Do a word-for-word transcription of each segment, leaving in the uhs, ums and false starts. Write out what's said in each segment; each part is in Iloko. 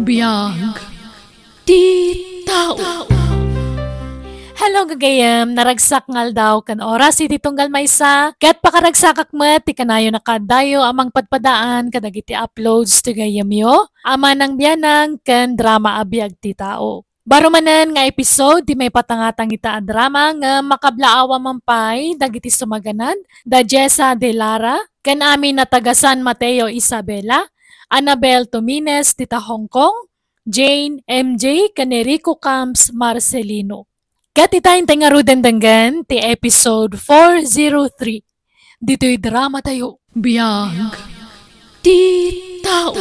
Biag ti tao. Hello, gagayem. Naragsak nga aldaw ken oras iti tunggal maysa. Ket pakaragsakak met ti kanayon a kaadayo a mangpadpadaan kadagiti uploads ti gayyemyo a manang bianang ken drama a biag ti tao. Baro manen nga episode ti maipatangatang ita a drama ngem makablaawa man pay dagiti sumaganad da Jessa De Lara ken amin a taga San Mateo, Isabela, Annabel Tumines dita Hong Kong, Jane, M J, ken ni Rico Camps Marcelino. Ket ita intay ngaruden denggen ti episode four zero three. Ditoy drama tayo. Biag ti tao.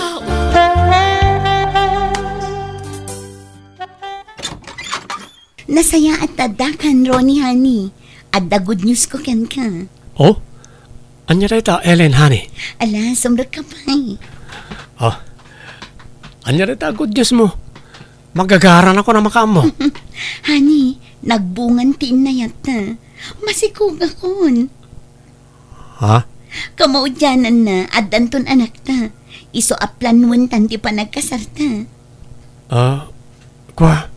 Nasayaat ta addakan, Ronnie, honey. Adda good news ko kenka. Oh? Ania dayta, Ellen, honey? Ala, sumrekka pay. Oh. Ania dayta good news mo? Magagaran ako na makaammo. Honey, nagbungan ti innayatta. Masikogakon. Ha? Kamaudiananna, addanton anakta. Isu a planuentan ti panagkasarta. Ah, kwa?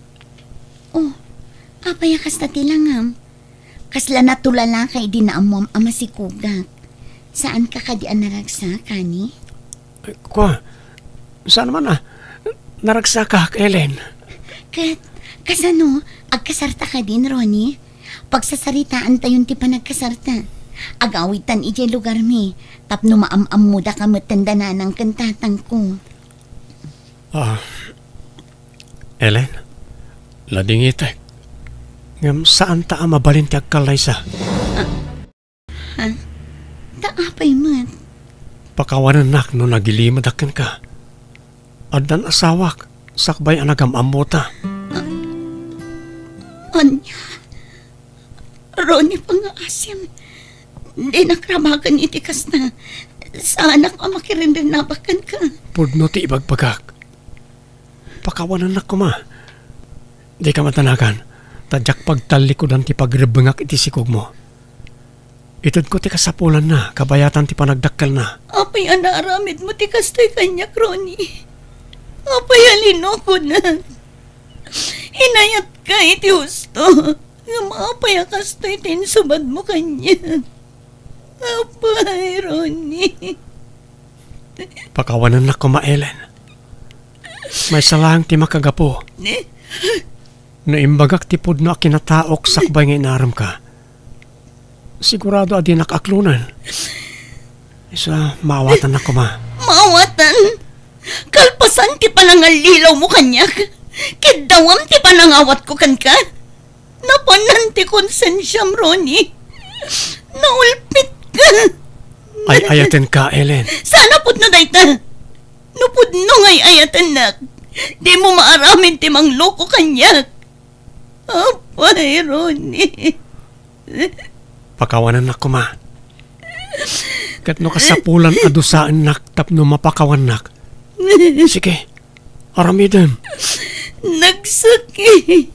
Oh, apay a kasta ti langam? Kasla natulalaka idi naammoam a masikogak. Saanka kadi a naragsak, honey? Kwa, saan man a, naragsakak, Ellen. Ket, kasano, agkasarta kadin, Ronnie? Pagsasaritaantayon ti panagkasarta. Agawidtan idiay lugarmi, tapno maam-ammodaka metten da nanang ken tatangko. Ah, Ellen, nadingitek. Ngem saanta a mabalin ti agkallaysa. Ah, ha? Ta apay met? Pakawanennak no nagilimedak kenka. Addan asawak, sakbay a nagam-ammota. Ah, ania? Ronnie, pangngaasim. Dinak rabagen iti kasta. Saanak a makirinrinabak kenka. Pudno ti ibagbagak. Pakawanennak koma. Dika madanagan, ta diak pagtallikudan ti pagrebbengak iti sikogmo. Itedko ti kasapulanna, kabayatan ti panagdakkelna. Apay a naaramidmo ti kastoy kaniak, Ronnie? Apay a linokonak? Inayatka iti husto. Ngem apay a kastoy ti insubadmo kaniak? Apay, Ronnie. Pakawanennak koma, Ellen. Maysa laeng ti makagapu. No imbagak ti pudno a kinataok sakbay nga inaremka, sigurado a dinak aklonen. Isu a, maawatannak koma. Maawatan? Kalpasan ti panangallilawmo kaniak, kiddawam ti panangawatko kenka. Napanan ti konsensiam, Ronnie. Naulpitka. Ay-ayatenka, Ellen. Saan a pudno dayta? No pudno nga ay-ayatennak, dimo maaramid ti mangloko kaniak. Apay, Ronnie. Pakawanennak koma. Ket no kasapulan a dusaennak tapno mapakawannak, sige, aramidem. Nagsakit.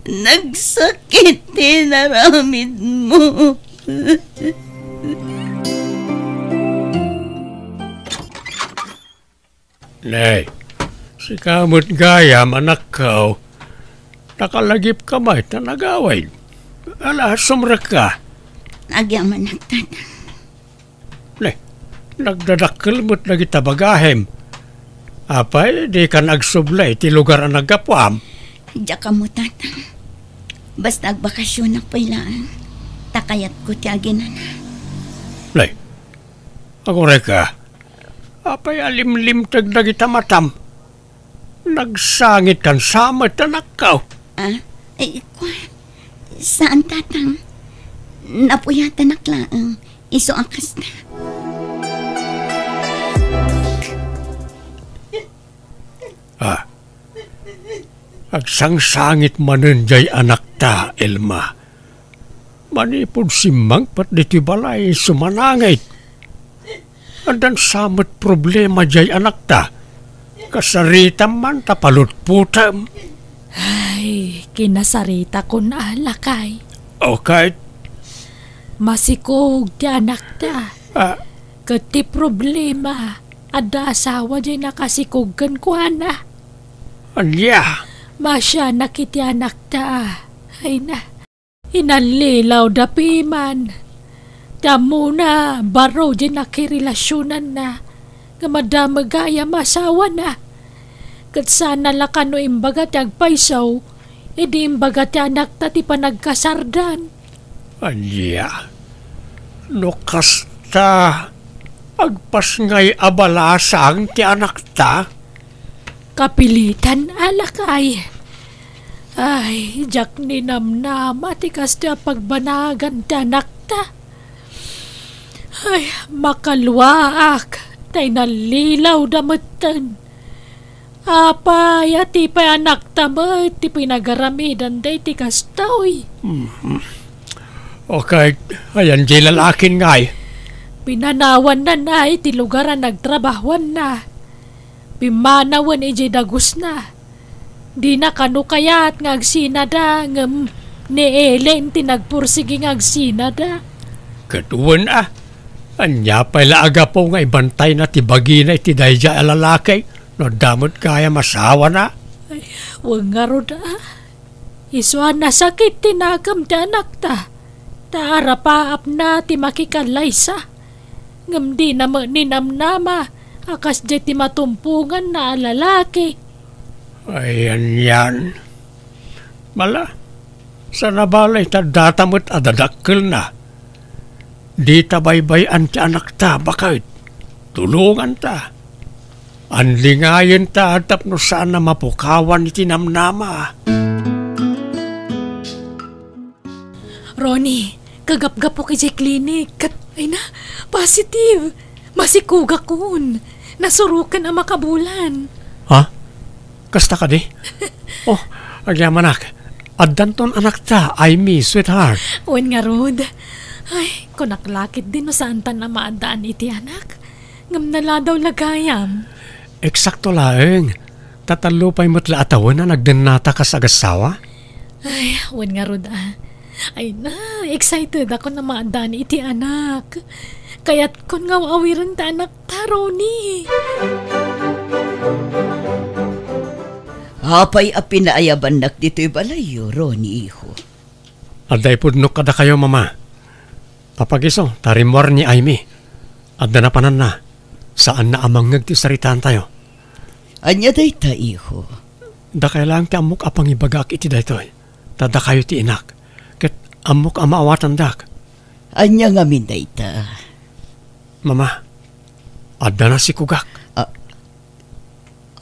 Nagsakit ti inaramidmo. Nay, sika met gayam, anakko. Nakalagipka met ta nagawid. Ala, sumrekka. Agyamanak, Tatang. Ne, nagdadakkel met dagita bagahem. Apay, dikan agsubli iti lugar a naggapuam? Diak ammo, Tatang. Basta agbakasionak pay laeng, ta kayatko ti aginana. Ne, agurayka. Apay a limlimteg dagita matam? Nagsangitkan sa met, anakko. Ah? Eh, kua, saan, Tatang. Napuyatanak laeng. Isu a kasta. Ah. Agsangsangit manen jay anakta, Elma. Manipud simmangpet ditoy balay, sumanangit. Addan sa met problema jay anakta. Kasaritam man ta palutpotem. Ay, kinasaritakon a, lakay. Okay. Masikog ti anakta. Ah. Ket ti problema, Adda asawa diay nakasikog kenkuana. Ania? Masianak iti anakta, a. Ay na. Inallilaw da piman. Ti ammona, baro diay nakirelasionanna. Nga madamag gayam asawana. Ket saan la kano imbaga ti agpayso, idi imbaga ti anakta ti panagkasardan. Ania? No kasta, agpasngay a balasang ti anakta? Kapilitan a lakay. Ay, diak ninamnama ti kastoy a pagbanagan ti anakta. Ay, makaluaak, ta inallilaw da metten. Apay, a ti pay anakta met ti pinagaramidan daytoy kastoy? Mhm. Okay, ayan di lalakin ngay. Pinanawanna na iti lugar a nagtrabahoanna. Pimmanawen idiay dagusna. Dina kano kayat nga agsinada, ngem ni Ellen ti nagpursigi nga agsinada. Ket wen a, ania pay la a gapu nga ibantayna ti bagina iti daydiay a lalaki no adda met gayam asawana? Ay, wen ngarud a. Isu a nasakit ti nakem ti anakta, ta arapaapna ti makikallaysa. Ngem dina met ninamnama a kasdiay ti matumponganna a lalaki. Ay, anian. Mala, saan a bale ta data met a dadakkelna. Dita baybay-an ti anakta, baket tulonganta. Andingayenta tapno saan a mapukawan iti namnama. Ronnie, kagapgapok idiay klinik ket, ay na, positive. Masikogakon. Nasuroken a makabulan. Ha? Kasta kadi? Oh, agyamanak. Addanton anakta, Aimee, sweetheart. Wen ngarud. Ay, kunak la ketdi no saantan a maaddaan iti anak. Ngem naladaw la gayam. Eksakto laeng. Ta tallo pay met la a tawen a nagdennata kas agassawa. Ay, wen ngarud a. Ay na, excited ako a maaddaan iti anak. Kayatkon nga aw-awiren ti anakta, Ronnie. Apay a pinaayabannak ditoy balayyo, Ronnie, iho? Adda ipudnok kadakayo, Mama. Apagiso, ta rimmuar ni Aimee. Adda napananna. Saanna a mangngeg ti saritaantayo. Ania dayta, iho? Dakay laeng ti ammok a pangibagaak iti daytoy. Ta dakayo ti inak. Ket ammok a maawatandak. Ania ngamin dayta? Mama, adda nasikogak. A-,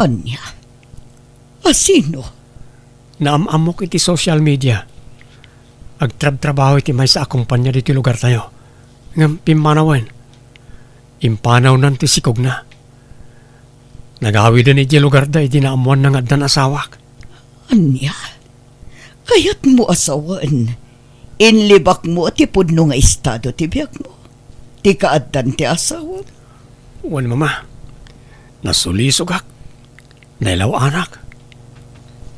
ania? A sino? Naam-ammok iti social media. Agtrabtrabaho iti maysa a kompania ditoy lugartayo. Ngem pimmanawen, impanawnan ti sikogna. Nagawiden idiay lugarda idi naammoanna nga addan asawak. Ania? Kayatmo a sawen, inlibakmo ti pudno nga estado ti biagmo, ti kaaddan ti asawam? Wen, Mama. Nasulisogak. Nailaw-anak.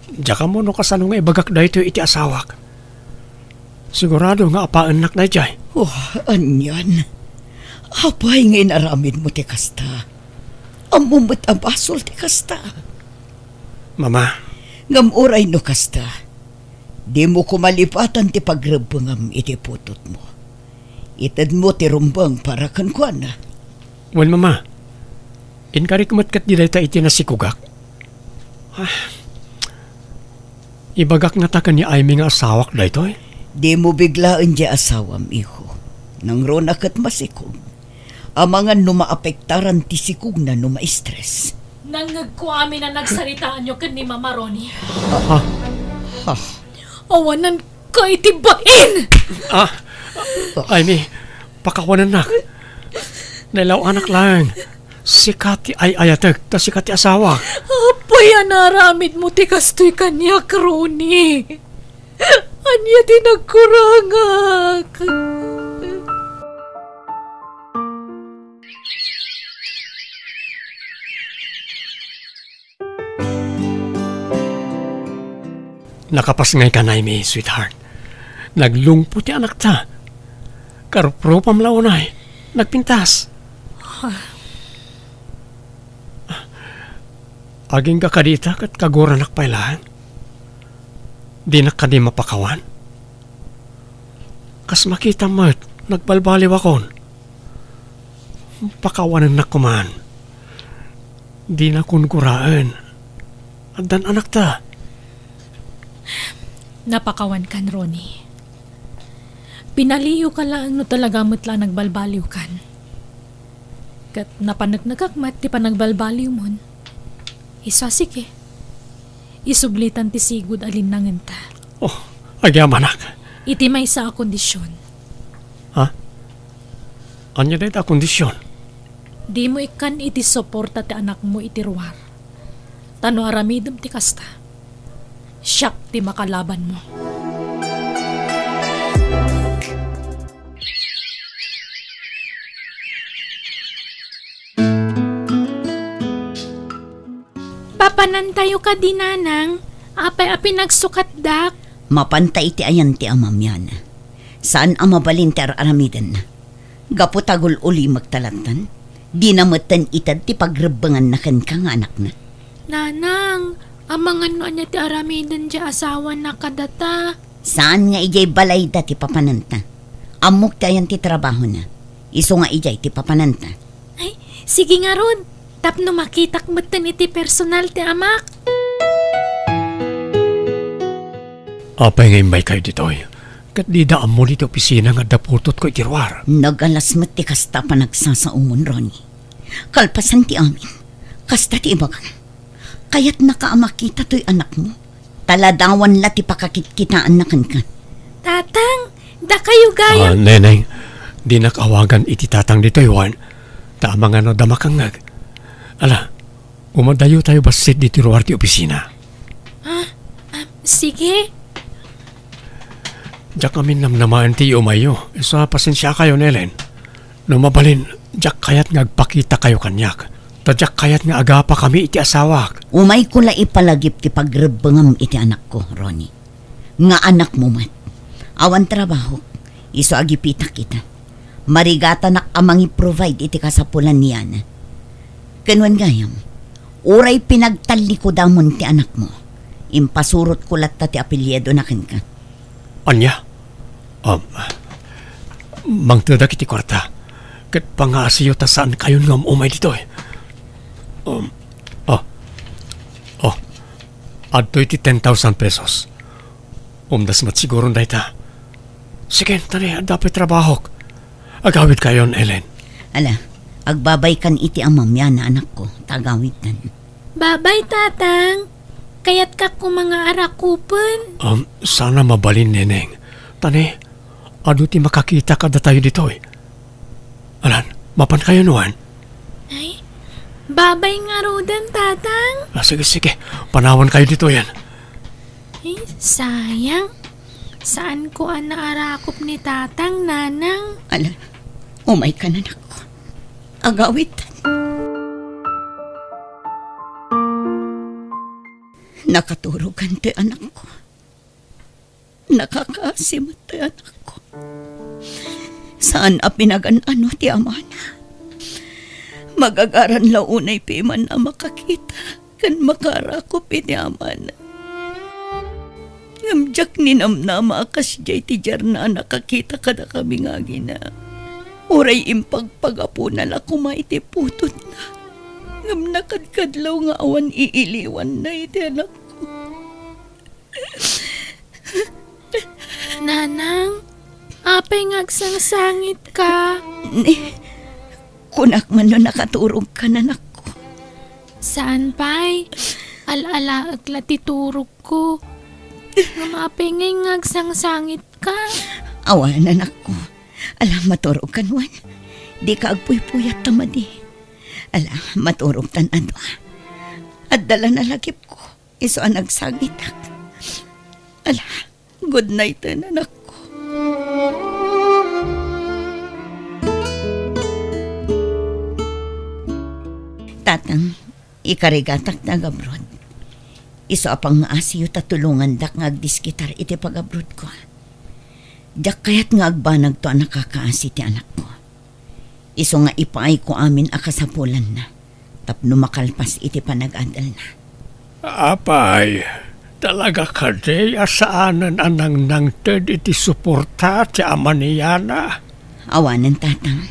Diak ammo no kasano nga ibagak daytoy iti asawak. Sigurado nga apaennak daydiay. Oh, anian. Apay nga inaramidmo ti kasta? Ammom met a basol ti kasta. Mama. Ngem uray no kasta, dimo koma lipatan ti pagrebbengam iti putotmo. Itedmo ti rumbeng para kenkuana. Wen, Mama. Inkarik met ketdi dayta iti nasikogak. Ah. Ibagak ngata ken ni Aimee nga asawak daytoy? Dimo biglaen diay asawam, iho. Nangruna ket masikog. Amangan no maapektaran ti sikogna no ma-stress. Nangngegko amin a nagsaritaanyo ken ni Mama, Ronnie. Ha? Ha? Awananka iti bain! Ah, Aimee, pakawanennak. Nailaw-anak laeng. Sika ti ay-ayatek, ta sika ti asawak. Apay a naaramidmo ti kastoy kaniak, Ronnie? Ania ti nagkurangak? Nakapasngayka, Aimee, sweetheart. Naglungpo ti anakta. Karuprupam la unay. Nagpintas. Agingga kadita ket kaguranak pay laeng. Dinak kadi mapakawan. Kas makitam met, nagbalbaliwakon. Pakawanennak koman. Dinakon guraen. Addan anakta. Napakawankan, Ronnie. Pinaliiwka laeng no talaga met la a nagbalbaliwkan. Ket napaneknekak met ti panagbalbaliwmon. Isu a sige. Isublitan ti sigud a linnangenta. Oh, agyamanak. Iti maysa a kondision. Ha? Ania dayta a kondision? Dimo ikkan iti suporta ti anakmo iti ruar. Ta no aramidem ti kasta, siak ti makalabanmo. Papanantayo kadi, Nanang? Apay a pinagsukatdak? Mapanta iti ayan ti amam, Yana. Saan a mabalin ti ar-aramidenna. Gapu ta gul-ulimek ta lattan, dina metten ited ti pagrebbenganna kenka nga anakna. Nanang, amangan no ania ti aramiden ti asawana kadata. Saan nga idiay balayda ti papananta. Ammok ti ayan ti trabahona. Isu nga idiay ti papananta. Ay, sige ngarud. Tapno makitak metten iti personal ti amak. Apay nga immaykayo ditoy? Ket dida ammo iti opisina nga adda putotko iti ruar. Nagalas met ti kasta a panagsasaomon, Ronnie. Kalpasan ti amin, kasta ti ibagam. Kayatnaka a makita toy anakmo. Taladawan la ti pakakitkitaanna kenka. Tatang, dakayo gayam. Ah, Neneng, dinak awagan iti tatang ditoy, wen. Ta amangan no adda makangngeg. Ala, umadayotayo bassit ditoy ruar ti opisina. Ah, ah, sige. Diak amin namnamaen ti iumayyo. Isu a pasensiakayo, Nelen. No mabalin, diak kayat nga agpakitakayo kaniak. Ta diak kayat nga agapakami iti asawak. Umayko la ipalagip ti pagrebbengam iti anakko, Ronnie. Nga anakmo met. Awan trabahok, isu a gipitak ita. Marigatanak a mangi-provide iti kasapulan ni Yana. Ken wen gayam, uray pinagtallikodamon ti anakmo, impasurotko latta ti apelyidona kenka. Ania? Um, mangtedak iti kuarta, ket pangaasiyo ta saankayon nga um-umay ditoy. Um, oh. Oh. Adtoy ti ten thousand pesos. Umdas met siguron dayta. Sige, tani, adda pay trabahok. Agawidkayon, Ellen. Ala, agbabaykan iti amam, Yana, anakko, ta agawidtan. Babay, Tatang. Kayatka koma nga arakupen. Um, saan a mabalin, Neneng. Tani, adu ti makakita kadatayo ditoy. Alan, mapankayon wen? Ay, babay ngaruden, Tatang. Ah, sige, sige. Panawankayo ditoyen. Ay, sayang. Saanko a naarakop ni Tatang, Nanang. Ala, umaykan, anakko. Agawid. Nakaturogan ti anakko. Nakakaasi met ti anakko. Saan a pinagan-ano ti amana. Magagaran la unay piman a makakita ken makarakop iti amana. Ngem diak ninamnama a kasdiay ti diarna a nakakita kadakami nga agina. Uray impagpagapona la koma iti putotna. Ngem nakadkadlaw nga awan iiliwanna iti anakko. Nanang, apay nga agsangsangitka? Ni, kunak man no nakaturogka, anakko. Saan pay? Al-alaek la ti turogko. Ngem apay ngay nga agsangsangitka? Awan, anakko. Ala, maturogkan wen. Dika agpuypuyat ta madi. Ala, maturogtan adu. Adda la nalagipko. Isu a nagsangitak. Ala, good night, anakko. Tatang, ikarigatak ti agabroad. Isu a pangngaasiyo ta tulongandak nga agdiskitar iti pagabroadko. Diak kayat nga agbanagto a nakakaasi ti anakko. Isu nga ipaayko amin a kasapulanna. tapno makalpas iti panag-adalna. Apay, talaga kadi a saanen a nangnangted iti suporta ti ama ni Yana? Awanen, Tatang.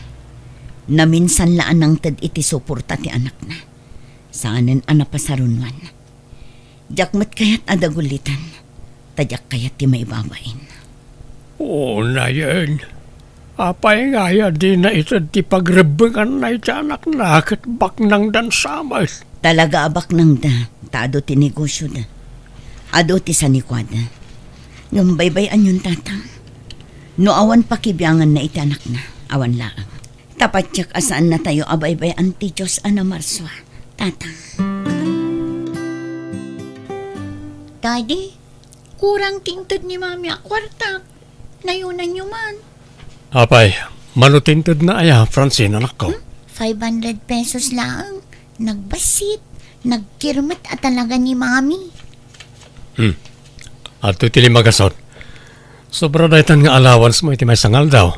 Naminsan la a nangted iti suporta ti anakna. Saanen a napasarunoan. Diak met kayat a dagulitan, ta diak kayat ti maibabain. Unayen, apay nga aya dina ited ti pagrebbenganna iti anakna ket baknangdan sa met? Talaga a baknangda, ta adu ti negosioda. Adu ti sanikuada. Ngem baybay-anyon, Tatang. No awan pakibianganna iti anakna, awan laeng. Ta patiek a saannatayo a baybay-an ti Dios a namarsua, Tatang. Daddy, kurang ti inted ni Mami a kuarta. Nayonanyo man. Apay, mano ti intedna aya, Francine, anakko? Hmm? Five hundred pesos laeng. Nagbassit, nagkirmet a talaga ni Mami. Hmm. Adtoy ti lima gasut. Sobra daytan nga allowance mo iti maysa nga aldaw.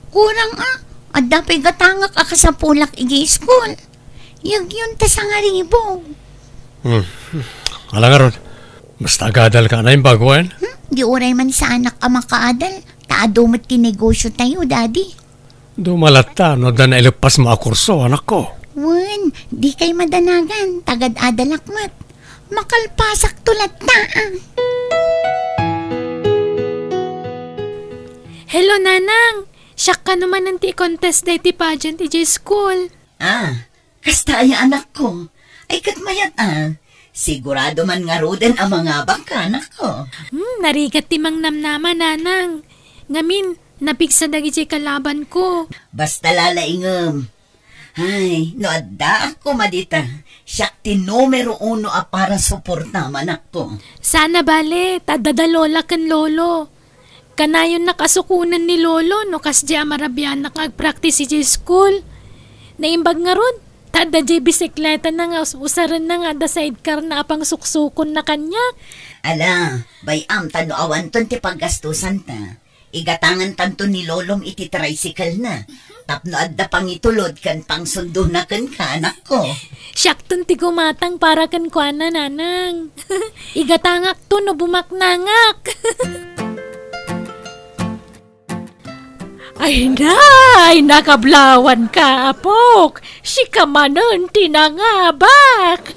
Kurang a, adda pay gatangak a kasapulak idiay school. Yagyon ta sangaribo. Hmm. Ala ngarud, basta agadalka a naimbag wen? Hmm? Di uray man saanak a makaadal, ta adu met ti negosiotayo, Daddy. Duma latta no adda naileppasmo a kurso, anakko. Wen, dikay madanagan, ta agad-adalak met. Makalpasakto latta, ah. Hello, Nanang! Siak kano manen ti i-contest daytoy pageant idiay school. Ah, kasta aya, anakko? Ay, ket mayat a. Sigurado man ngaruden a mangabakka, anakko. Hmm, narigat ti mangnamnama, Nanang. Ngamin, napigsa dagidiay kalabanko. Basta lalaingem. Ay, no addaak koma dita, siak ti numero uno a para suportam, anakko. Saan a bale, ta adda da Lola ken Lolo. Kanayonnak a sukonen ni Lolo no kasdiay a marabianak nga agpractice idiay school. Naimbag ngarud, ta adda diay bisikletana nga us-, usarenna nga adda sidecarna a pangsuksukonna kaniak. Ala, bay-am ta no awanton ti paggastusanta, igatangantanto ni Lolom iti tricycle-na, tapno adda pangitulod ken pangsundona kenka, anakko. Siakton ti gumatang para kenkuana, Nanang. Igatangakto no bumaknangak. Ay, nay, nakablawanka, apok. Sika manen ti nangabak.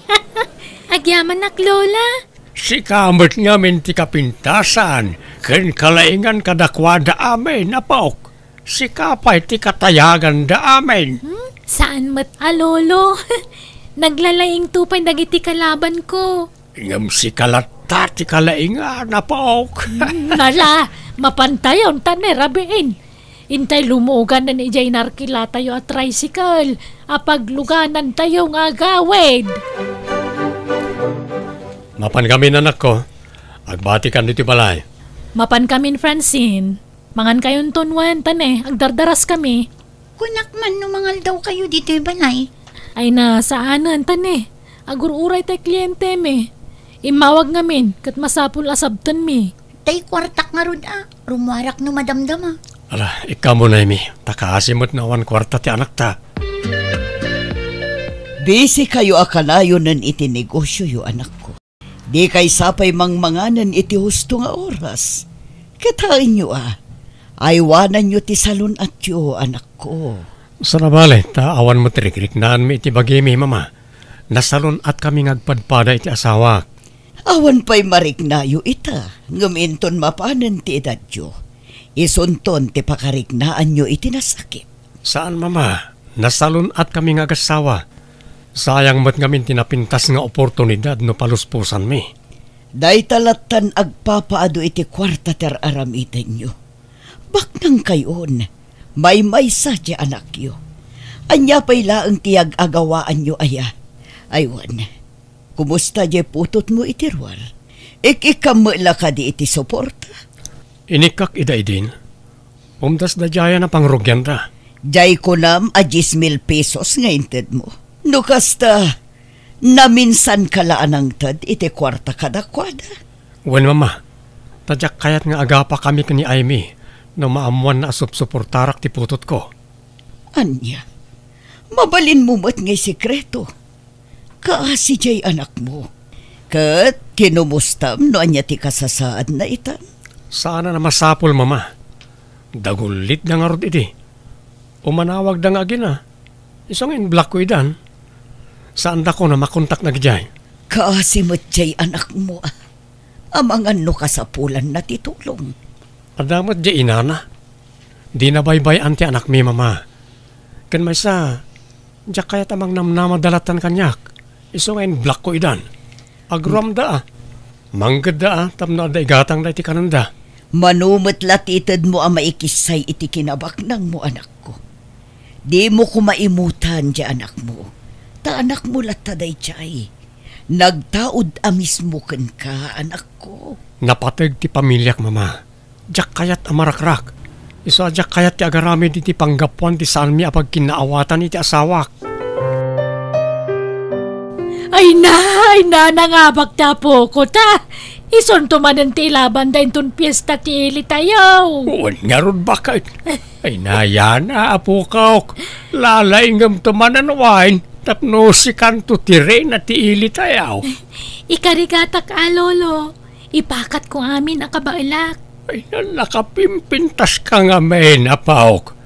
Agyamanak, Lola. Sika met ngamin ti kapintasan ken kalaingan kadakuada amin, apok. Sika pay ti katayaganda amin. Hmm? Saan met a, Lolo? Naglalaingto pay dagiti kalabanko. Ngem sika latta ti kalaingan, apok. Hmm, ala, mapantayon ta ne rabiin. Intay lumuganen idiay narkilatayo a tricycle a pagluganantayo nga agawid. Mapankamin, anakko. Agbatikan ditoy balay. Mapankamin, Francine. Mangankayonton wen, ta ne, agdardaraskami. Kunak man no mangaldawkayo ditoy balay. Ay na, saanen, ta ne, agur-uray tay klientemi. Immawag ngamin, ket masapul a sabtenmi. Tay kuartak ngarud a, rummuarak no madamdama. Ala, ikkamunaymi, ta kaasi met no awan kuarta ti anakta. Bisikayo a kanayonen iti negosioyo, anakko. Dikay sapay mangmanganen iti husto nga oras. Ket haenyo a, aywananyo ti salun-atyo, anakko. Saan a bale, ta awan met rikriknaanmi iti bagimi, Mama. Nasalun-atkami nga agpadpada iti asawak. Awan pay mariknayo ita, ngem inton mapanen ti edadyo, isunton ti pakariknaanyo iti nasakit. Saan, Mama. Nasalun-atkami nga agassawa. Sayang met ngamin ti napintas nga oportunidad no palusposanmi. Dayta lattan agpapaadu iti kuarta ti ar-aramidenyo. Baknangkayon, maymaysa ti anakyo. Ania pay laeng ti yag-agawaanyo aya? Ay wen, kumusta diay putotmo iti ruar? Ik-ikkam met la kadi iti suporta? Inikkak ida idin. Pumdas daydiayen a pangrugianda. Diay kunam a dies mil pesos nga intedmo. No kasta, naminsanka la a nangted iti kuarta kadakuada? Wen, Mama. Ta diak kayat nga agapakami ken ni Aimee no maammoanna a supsuportarak ti putotko. Ania? Mabalinmo met nga isekreto. Kaasi diay anakmo. Ket kinumustam no ania ti kasasaadna itan? Saan a masapul, Mama. Dagullitda ngarud idi. Umanawagda nga agina. Isu nga in-blockko idan. Saandakon a makontakna idiay. Kaasi met diay anakmo, a. Amangan no kasapulanna ti tulong. Adda met diay inana. Dina baybay-an ti anakmi, Mama. Ken maysa, diak kayat a mangnamnamada lattan kaniak. Isu nga in-blockko idan. Agruamda a. Manggedda a, tapno adda igatangda iti kanenda. Mano met la ti itedmo a maikissay iti kinabaknangmo, anakko. Dimo koma imutan diay anakmo. Ta anakmo latta daydiay. Nagtaud a mismo kenka, anakko. Napateg ti pamiliak, Mama. Diak kayat a marakrak. Isu a diak kayat ti agaramid iti panggapuan ti saanmi a pagkinnaawatan iti asawak. Ay na, ay na, nangabak ti apoko ta. Isunto manen ti ilabanda inton fiesta ti ilitayo. Wen ngarud, baket. Ay na, yana, apokok. Lalaingemto manen wine tapno sikanto ti reyna ti ilitayo. Ikarigatak a, Lolo. Ipakatko amin a kabaelak. Ay, nakapimpintaska ngamin, apok.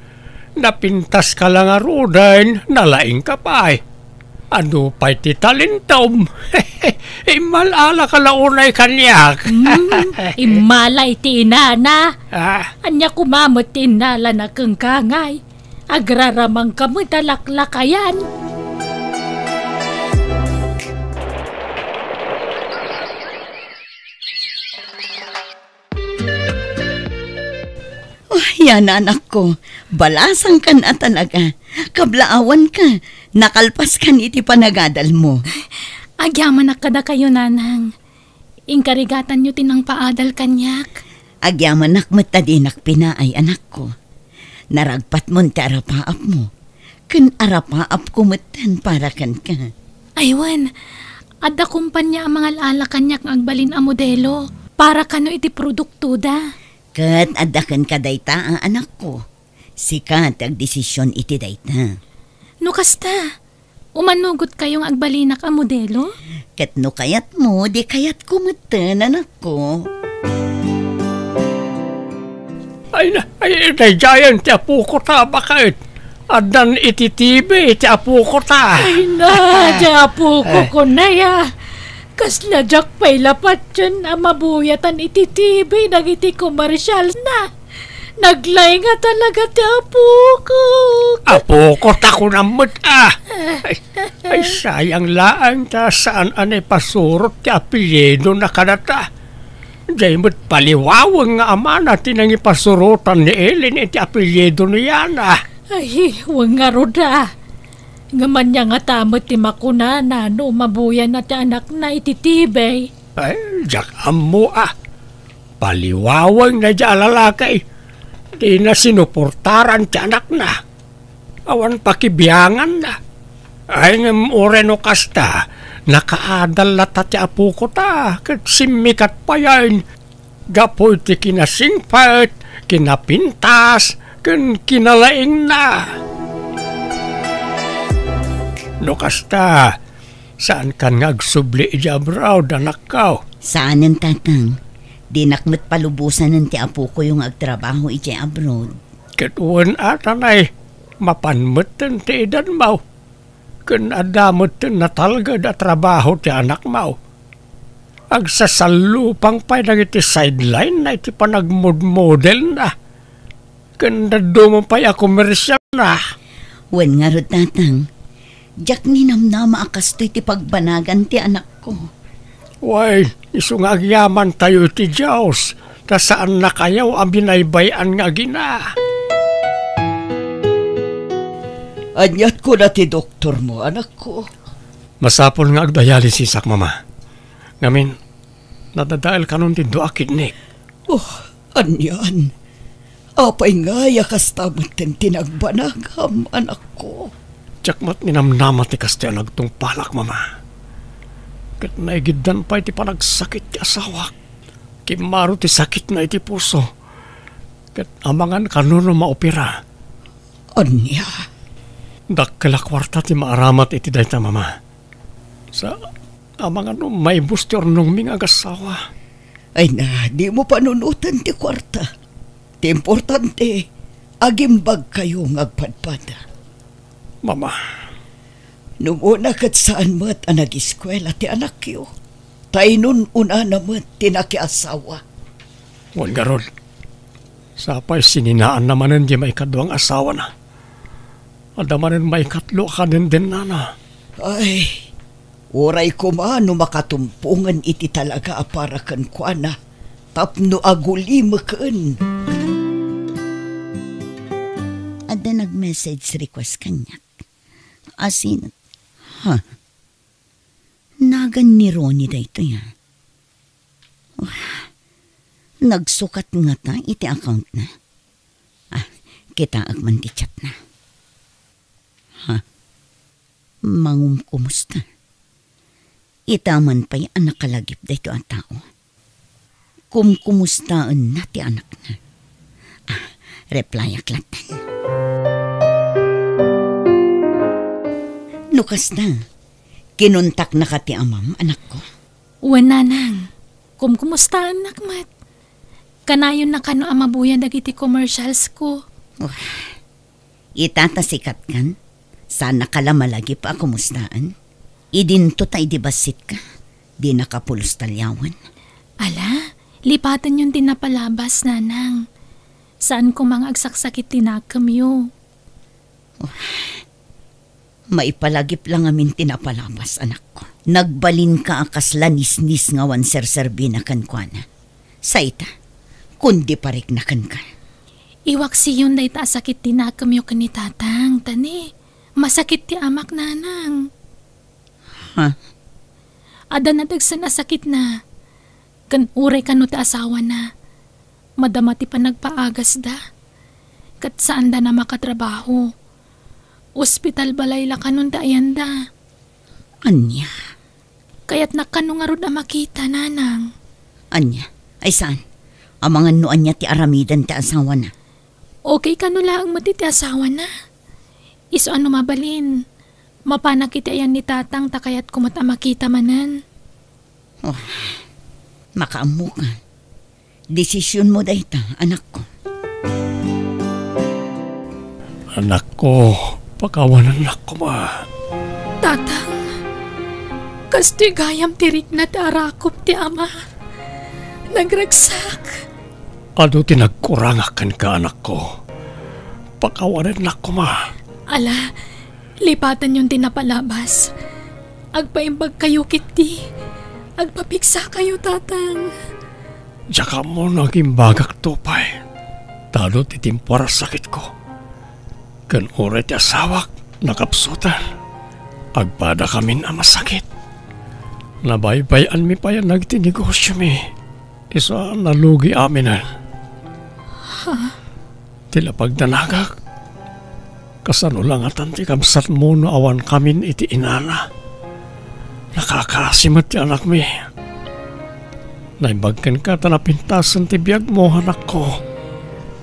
Napintaska la ngaruden, nalaingka pay. Adu pay ti talintom? Immal-alaka la unay kaniak. Hmm, immala iti inana. Ah. Ania koma met ti innalana kenka ngay? Agraramangka met a laklakayan. Oh, yana, anakko, balasangkan a talaga. Kablaawanka, nakalpaskan iti panagadalmo. Agyamanak kadakayo, nanang. Inkarigatanyo ti nangpaadal kaniak. Agyamanak met ta dinak pinaay, anakko. Naragpatmon ti arapaapmo. Ken arapaapko metten para kenka. Ay wen, adda kompania a mangal-ala kaniak nga agbalin a modelo para kano iti produktoda. Ket adda kenka dayta a, anakko. Sika ti agdesision iti dayta. No kasta, umanugotkayo nga agbalinak a modelo? Ket no kayatmo, di kayatko metten, anakko. Ay na, ay, daydiayen ti apoko ta, baket. Addan iti T V ti apoko ta. Ay na, ti apoko, eh, kunaya. Kasla diak pay la patien a mabuyatan iti T V dagiti komersialna. Naglaing a talaga ti apokok. Apokok ta kunam met, ah. Ay, ay, sayang laeng ta saan a naipasurot ti apelyidona kadata. Diay met paliwaweng nga amana ti nangipasurotan ni Ellen iti apelyido ni Yana. Ay, wen ngarud a. Ngem ania ngata met ti makunana no mabuyanna ti anakna iti T V? Ay, diak ammo a. Paliwaweng daydiay a lalaki. Dina sinuportaran ti anakna. Awan pakibianganna. Ay, ngem uray no kasta, nakaadal latta ti apoko ta, ket simmikat payen gapu iti kinasingpet, kinapintas, ken kinalaingna. No kasta, saankan nga agsubli idiay abroad, anakko? Saanen, tatang. Dinak met palubosanen ti apokoyo nga agtrabaho idiay abroad. Ket wen a, tanay, mapan metten ti edanmo. Ken adda metten natalged a trabaho ti anakmo. Agsasallupang pay dagiti sideline-na iti panagmodmodelna. Ken dadduma pay a komersialna. Wen ngarud, tatang, diak ninamnama a kastoy ti pagbanagan ti anakko. Wen, isu nga agyamantayo iti Dios, ta saannakayo a binaybay-an nga agina. Aniat kuna ti doktormo, anakko? Masapul nga agdialysisak, Mama. Ngamin, nadadael kanon ti dua a kidneyk. Oh, anian? Apay ngay a kasta metten ti nagbanagam, anakko? Diak met ninamnama ti kastoy a nagtungpalak, Mama. Ket naigiddan pay ti panagsakit ti asawak. Kimmaro ti sakitna iti puso. Ket amangan kano no maopera. Ania? Dakkel a kuarta ti maaramat iti dayta, Mama. Sa, amangan no maibus ti urnongmi nga agassawa. Ay na, dimo panunoten ti kuarta. Ti importante, agimbagkayo nga agpadpada. Mama. No umuna ket saan met a nagiskuela ti anakyo, ta inun-unana met ti nakiasawa. Wen ngarud, sapay sininaanna manen diay maikadua nga asawana. Adda manen maikatlo a kadendennana. Ay, uray koma no makatumpongen iti talaga a para kenkuana tapno agulimeken. Adda nag-message request kaniak. Asin, ha? Nagan ni Ronnie daytoy, a. Wah, nagsukat ngata iti accountna. Ah, kitaek man ti chatna. Ha? Mangumkumusta? Ita man pay a nakalagip daytoy a tao. Kumkumustaenna ti anakna. Ah, replyak latta. No kasta, kinuntaknaka ti amam, anakko? Wen, nanang. Kumkumustaennak met. Kanayonna kano a mabuya dagiti commercials ko. Wah, ita ta sikatkan, saannaka la malagip a kumustaen. Idinto ta idi bassitka, dinaka pulos taliawen. Ala, lipatenyon ti napalabas, nanang. Saan koma nga agsaksakit ti nakemyo. Wah, maipalagip la ngamin ti napalabas, anakko. Nagbalinka a kasla nisnis nga awan serserbina kenkuana. Sa ita, kundi parikna kenka. Iwaksiyon dayta a sakit ti nakemyo ken ni Tatang, ta ni, masakit ti amak, nanang. Ha? Adda nadagsen a sakitna. Ken uray kano ti asawana, madama ti panagpaagasda, ket saanda a makatrabaho. Ospital balay la kanon ti ayanda. Ania? Kayatnak kano ngarud a makita, nanang. Ania? Ay saan? Amangan no ania ti aramiden ti asawana. Okay kano laeng met iti asawana. Isu a no mabalin, mapanak iti ayan ni Tatang ta kayatko met a makita manen. Oh, makaammoka. Desisionmo dayta, anakko. Anakko, pakawanennak koma. Tatang, kastoy gayam ti rikna ti arakop ti ama. Nagragsak. Adu ti nagkurangak kenka, anakko. Pakawanennak koma. Ala, lipatenyon ti napalabas. Agpaimbagkayo ketdi. Agpapigsakayo, Tatang. Diak ammo no agimbagakto pay. Ta adu ti timpo a sakitko. Ken uray ti asawak, nakapsutan. Agpadakamin a masakit. Nabaybay-anmi pay a nagiti negosiomi. Isu a nalugi aminen. Ha? Ti lapagdanagak, kasano la ngatan ti kabsatmo no awan kamin iti inana? Nakakaasi met ti anakmi. Naimbag kenka ta napintasen ti biagmo, anakko.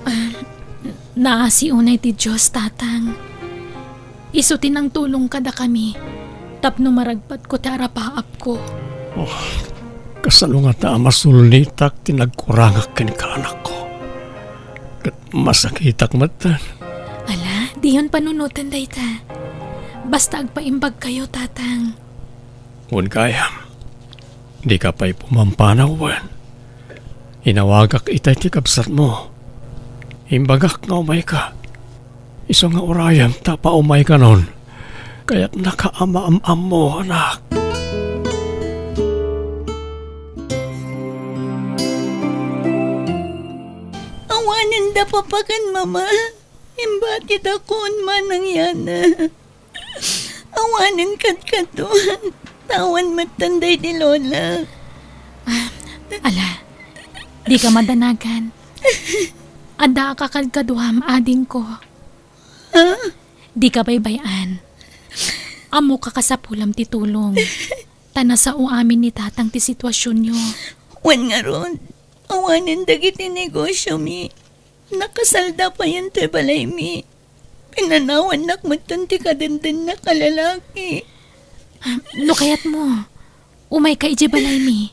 Ah, naasi unay ti Dios, Tatang. Isu ti nangtulong kadakami tapno maragpatko ti arapaapko. Oh, kasano ngata a masulnitak ti nagkurangak kenka, anakko? Ket masakitak metten. Ala, diyon panunoten dayta. Basta agpaimbagkayo, Tatang. Wen gayam, dika pay pumampanaw wen. Inawagak itay ti kabsatmo. Imbagak nga umayka. Isu nga urayem ta paumay kanon. Kayatnaka a maam-ammo, anak. Awanen da papa ken mama. Imbatidakon, Manang Yana. Awanen kadkaduan, ta awan metten daydi lola. Ah, ala, dika madanagan. Adda a kakadkaduam, adingko. Ha? Dika baybay-an. Ammok a kasapulam ti tulong. Ta nasao amin ni Tatang ti situasionyo. Wen ngarud, awanen dagiti negosiomi. Nakasalda payen toy balaymi. Inanawannak metten ti kadendennak a lalaki. No kayatmo, umayka idiay balaymi.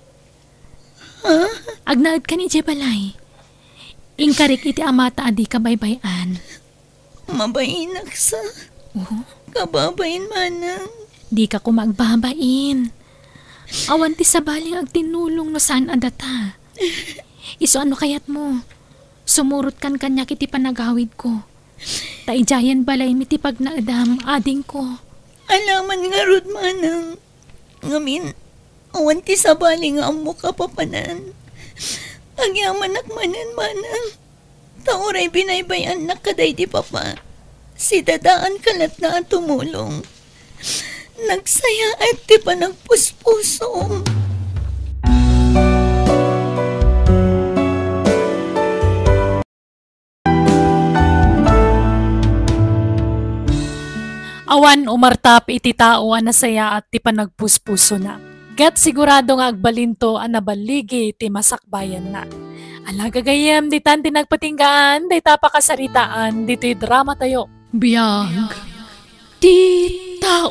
Ha? Agnaedkan idiay balay. Inkarik iti amata a dika baybay-an. Mabainak sa. Oh? Kababain manang. Dika koma agbabain. Awan ti sabali nga agtinnulong no saan a data. Isu a no kayatmo, sumurotkan kaniak iti panagawidko. Ta idiayen balaymi ti pagnaedam, adingko. Alaman ngarud manang. Ngamin, awan ti sabali nga ammok a papanan. Agyamanak manen manang. Ta uray binaybay-annak kadaydi papa, sidadaanka latna a tumulong. Nagsayaat ti panagpuspusom. Awan umartap iti tao a nasayaat ti panagpuspusona, ket sigurado nga agbalinto a naballigi ti masakbayanna. Ala gagayyem, ditan ti nagpatinggaan dayta a pakasaritaan ditoy dramatayo. Biag ti tao.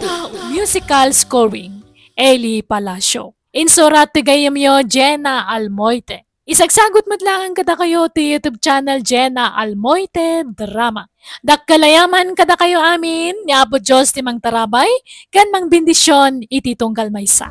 Musical scoring, Eli Palacio. Insurat ti gayyemyo, Jenna Almoite. Isagsagut met laeng kadakayo ti YouTube channel Jenna Almoite Drama. Dakkel a yaman kadakayo amin, ni Apo Dios ti mangtarabay ken mangbendisyon iti tunggal maysa.